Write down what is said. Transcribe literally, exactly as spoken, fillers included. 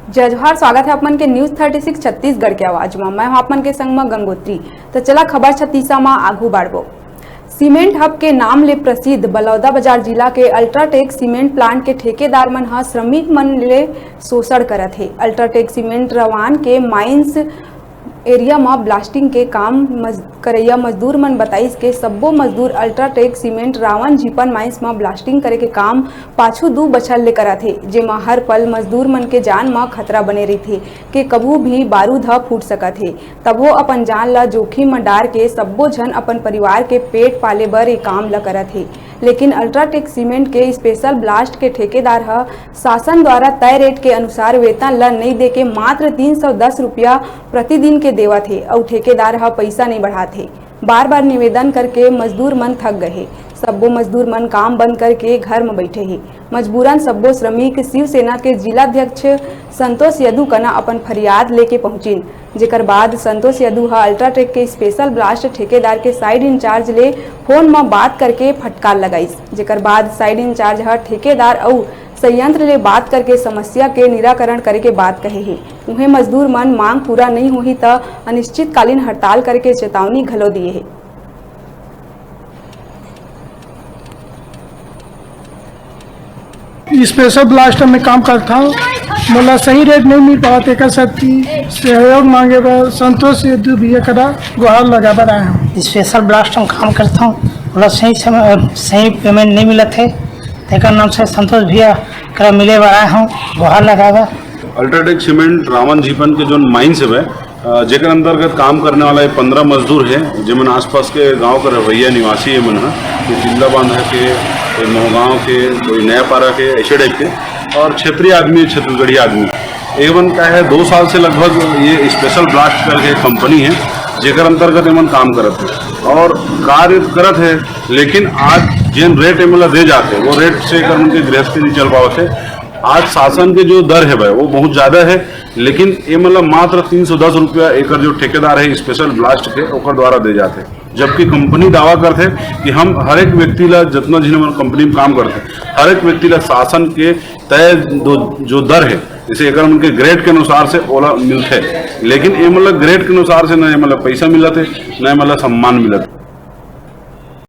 जय जोहार, स्वागत है आप मन के News Thirty Six छत्तीसगढ़ के आवाज म। मैं हूं आप मन के संग म गंगोत्री। त चला खबर छत्तीसा म आगू बाढ़बो। सीमेंट हब के नाम ले प्रसिद्ध बलौदाबाजार जिला के अल्ट्राटेक सीमेंट प्लांट के ठेकेदार मन ह श्रमिक मन ले शोषण करत हे। अल्ट्राटेक सीमेंट रवान के माइंस एरिया म ब्लास्टिंग के काम मज-, करइया मजदूर मन बताइस के सब्बो मजदूर अल्ट्राटेक सीमेंट रावण झिपन माइंस म ब्लास्टिंग करे के काम पाछू दू बछर ले करत हे, जेमा हर पल मजदूर मन के जान म खतरा बने रहिथे के कभू भी बारूद ह फूट सकत हे। तभो अपन जान ल जोखिम म डार के सब्बो झन अपन परिवार के पेट पाले बर ए काम ल करत हे। लेकिन अल्ट्राटेक सीमेंट के स्पेशल ब्लास्ट के ठेकेदार ह शासन द्वारा तय रेट के अनुसार वेतन ल नइ देके मात्र तीन सौ दस रुपया प्रतिदिन के देवत हे अउ ठेकेदार ह पइसा नइ बढ़ात हे। बार-बार निवेदन करके मजदूर मन थक गए हे। सब्बो मजदूर मन काम बंद करके घर म बइठे हे। मजबूरन सब्बो श्रमिक शिवसेना के जिलाध्यक्ष संतोष यदु कना अपन फरियाद लेके पहुंचिन, जेकर बाद संतोष यदु ह अल्ट्राटेक के स्पेशल ब्लास्ट ठेकेदार के साइड इंचार्ज ले फोन म बात करके फटकार लगाइस, जेकर बाद साइड इंचार्ज ह ठेकेदार अउ संयंत्र ले बात करके समस्या के निराकरण करे के बात कहे हे। उहें, मजदूर मन मांग पूरा नइ होही त अनिश्चितकालीन हड़ताल करे के चेतावनी घलो दिए हे। स्पेशल ब्लास्ट में काम करता हूँ, मोला सही रेट नहीं मिल पावत, एकर सेती सहयोग मांगे बर संतोष सिद्धू भैया करा गुहार लगा बर आए हूँ। स्पेशल ब्लास्ट में काम करता हूँ, मोला सही समय, सही पेमेंट नहीं मिलत है, तेकर नाम से संतोष भैया करा मिले बर आए हूँ, गुहार लगा बर। अल्ट्राटेक सीमेंट रावण झीपन के जोन माइंस हवे, अ, जेकर अंतर्गत काम करने वाला ये पंद्रह मजदूर है, जेमन आसपास के गांव के रहवैया निवासी है मन ह, कोई जिंदा बांधा के, कोई मोहगांव के, कोई नयापारा के, ऐसे टाइप के, और क्षेत्रीय आदमी, छत्तीसगढ़ी आदमी, एमन का है, दो साल से लगभग ये स्पेशल ब्लास्ट करके कंपनी है, जेकर अंतर्गत एमन काम करत है और कार्य करत है। लेकिन आज जेन रेट एमन ला दे जाते, वो रेट से एकर मन के गृहस्थी नहीं चल पावत है। आज शासन के जो दर है भाई, वो बहुत ज्यादा है, लेकिन ये मतलब मात्र तीन सौ दस रुपया एकर जो ठेकेदार है स्पेशल ब्लास्ट के, ओकर द्वारा दे जाते, जबकि कंपनी दावा करते कि हम हर एक व्यक्ति ला, जितना जिन हमारे कंपनी में काम करते, हर एक व्यक्ति ला शासन के तय दो, जो दर है, जैसे एकर मन के ग्रेड के अनुसार से ओला मिलते, लेकिन ये मतलब ग्रेड के अनुसार से न ये मतलब पैसा मिलत है, न ये मतलब सम्मान मिलत है।